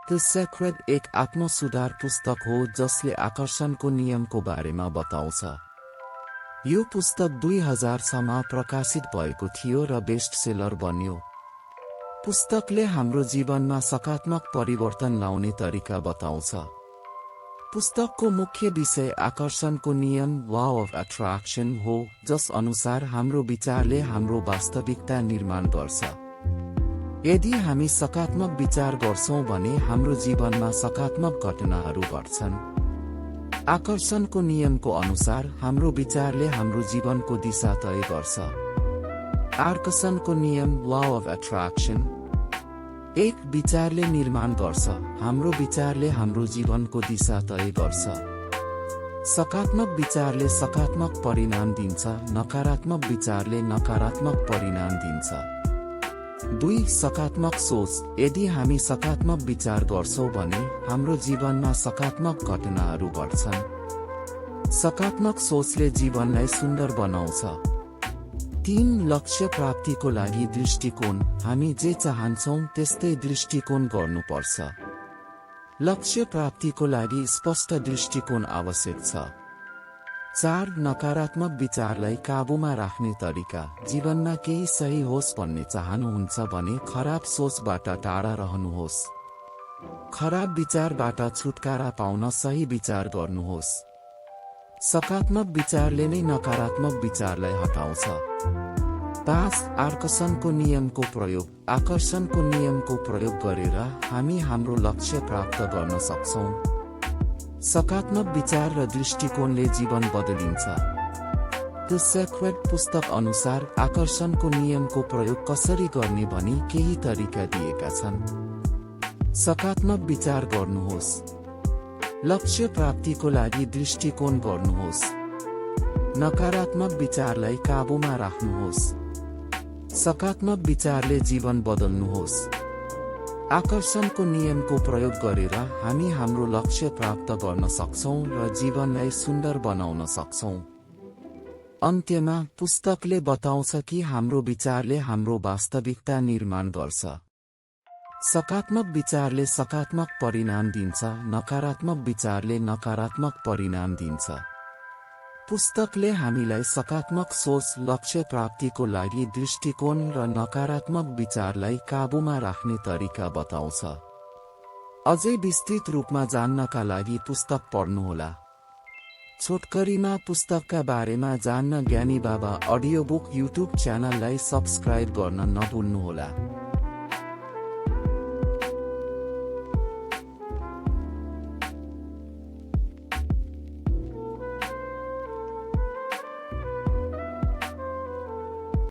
The secret एक आत्मसुधार पुस्तक हो जसले आकर्षणको नियमको बारेमा बताउँछ। यो पुस्तक 2000 सालमा प्रकाशित भएको थियो र बेस्ट सेलर बन्यो। पुस्तकले हाम्रो जीवनमा सकारात्मक परिवर्तन ल्याउने तरिका बताउँछ। पुस्तकको मुख्य विषय आकर्षणको नियम लॉ अफ अट्र्याक्सन हो, जस अनुसार हाम्रो विचारले हाम्रो वास्तविकता निर्माण गर्छ। यदि हामी सकारात्मक विचार गर्छौं भने हाम्रो जीवनमा सकारात्मक घटनाहरू घट्छन्। आकर्षणको नियमको अनुसार हाम्रो विचारले हाम्रो जीवनको दिशा तय गर्छ। आकर्षणको नियम लॉ अफ अट्र्याक्सन एक विचारले निर्माण गर्छ। हाम्रो विचारले हाम्रो जीवनको दिशा तय गर्छ। सकारात्मक विचारले सकारात्मक परिणाम दिन्छ, नकारात्मक विचारले नकारात्मक परिणाम दिन्छ। 2 सकारात्मक सोच यदि हामी सकारात्मक विचार गर्छौं भने हाम्रो जीवनमा सकारात्मक घटनाहरू घट्छन्। सकारात्मक सोचले जीवनलाई सुन्दर बनाउँछ। 3 लक्ष्य प्राप्तिको लागि दृष्टिकोण हामी जे चाहन्छौं त्यस्तै दृष्टिकोण गर्नुपर्छ। लक्ष्य प्राप्तिको लागि स्पष्ट दृष्टिकोण आवश्यक छ। 4 नकारात्मक विचारलाई काबुमा राख्ने तरिका जीवनमा केही सही होस् भन्ने चाहनुहुन्छ भने खराब सोचबाट टाढा रहनुहोस्। खराब विचारबाट छुटकारा पाउन सही विचार गर्नुहोस्। सकारात्मक विचारले नै नकारात्मक विचारलाई हटाउँछ। 5 आकर्षणको नियमको प्रयोग आकर्षणको नियमको प्रयोग गरेर हामी हाम्रो लक्ष्य प्राप्त गर्न सक्छौं। सकारात्मक विचार र दृष्टिकोणले जीवन बदलिन्छ। द सेक्रेट पुस्तक अनुसार आकर्षणको नियमको प्रयोग कसरी गर्ने भनी केही तरिका दिएका छन्। सकारात्मक विचार गर्नुहोस्। लक्ष्य प्राप्तिको लागि दृष्टिकोण गर्नुहोस्। नकारात्मक विचारलाई काबुमा राख्नुहोस्। सकारात्मक विचारले जीवन बदल्नुहोस्। आकर्षणको नियमको प्रयोग गरेर हामी हाम्रो लक्ष्य प्राप्त गर्न सक्छौं र जीवनलाई सुन्दर बनाउन सक्छौं। अन्त्यमा पुस्तकले बताउँछ कि हाम्रो विचारले हाम्रो वास्तविकता निर्माण गर्छ। सकारात्मक विचारले सकारात्मक परिणाम दिन्छ, नकारात्मक विचारले नकारात्मक परिणाम दिन्छ। पुस्तकले हामीलाई सकारात्मक सोच, लक्ष्य प्राप्तिको लागि दृष्टिकोण र नकारात्मक विचारलाई काबुमा राख्ने तरिका बताउँछ। अझै विस्तृत रूपमा जान्नका लागि पुस्तक पढ्नुहोला। छोटकरीमा पुस्तकका बारेमा जान्न ज्ञानी बाबा अडियो बुक युट्युब च्यानललाई सब्स्क्राइब गर्न नभुल्नुहोला।